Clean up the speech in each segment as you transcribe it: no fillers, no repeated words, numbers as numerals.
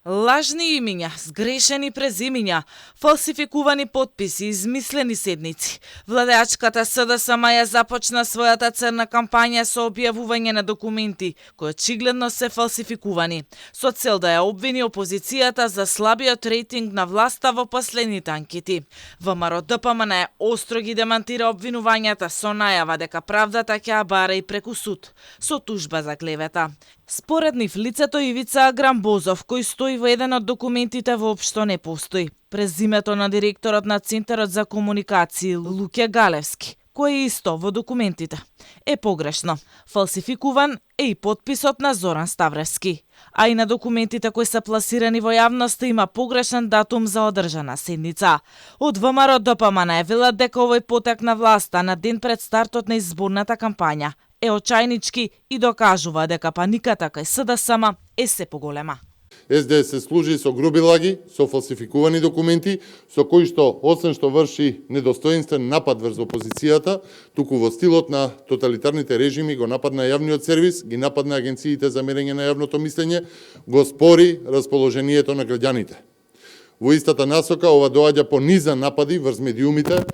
Лажни имиња, сгрешени презимиња, фалсификувани потписи, измислени седници. Владеачката СДСМ ја започна својата црна кампања со објавување на документи, кои очигледно се фалсификувани, со цел да ја обвини опозицијата за слабиот рейтинг на власта во последните анкети. ВМРО-ДПМН остро ги демантира обвинувањата со најава дека правдата ќе ја бара и преку суд, со тужба за клевета. Според нив, лицето Ивица Аграмбозов, кој стои во еден од документите, воопшто не постои. Презимето на директорот на Центарот за комуникации Луке Галевски, кој е исто во документите, е погрешно. Фалсификуван е и потписот на Зоран Ставревски. А и на документите кои се пласирани во јавноста има погрешен датум за одржана седница. Од ВМРО-ДПМН велат дека овој потек на власта на ден пред стартот на изборната кампања е очајнички и докажува дека паниката кај СДСМ е се поголема. СДС се служи со груби лаги, со фалсификувани документи, со кои што, освен што врши недостоинствен напад врз опозицијата, туку во стилот на тоталитарните режими го нападна јавниот сервис, ги нападна агенциите за мерење на јавното мислење, го спори расположението на граѓаните. Во истата насока, ова доаѓа по низа напади врз медиумите,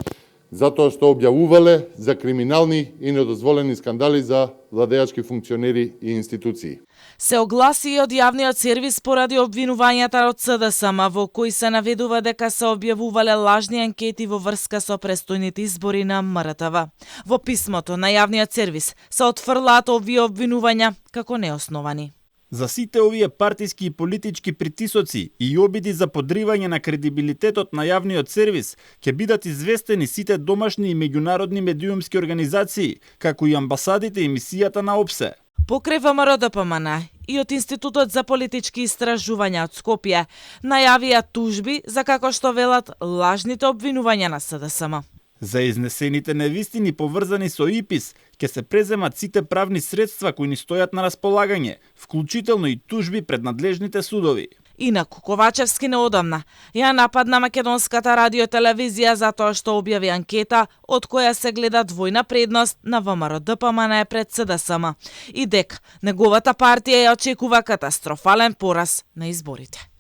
затоа што објавувале за криминални и недозволени скандали за владеачки функционери и институции. Се огласи и од јавниот сервис поради обвинувањата од СДСМ во кои се наведува дека се објавувале лажни анкети во врска со престојните избори на МРТВ. Во писмото на јавниот сервис се отфрлаат овие обвинувања како неосновани. За сите овие партиски и политички притисоци и обиди за подривање на кредибилитетот на јавниот сервис ќе бидат известени сите домашни и меѓународни медиумски организации, како и амбасадите и мисијата на ОПСЕ. Покрај ВМРО-ДПМН и од Институтот за политички истражувања од Скопје најавија тужби за, како што велат, лажните обвинувања на СДСМ. За изнесените невистини поврзани со ИПИС ќе се преземат сите правни средства кои ни стојат на располагање, вклучително и тужби пред надлежните судови. Инаку, Ковачевски неодамна ја нападна македонската радиотелевизија затоа што објави анкета од која се гледа двојна предност на ВМРО-ДПМН пред СДСМ и дека неговата партија ја очекува катастрофален пораз на изборите.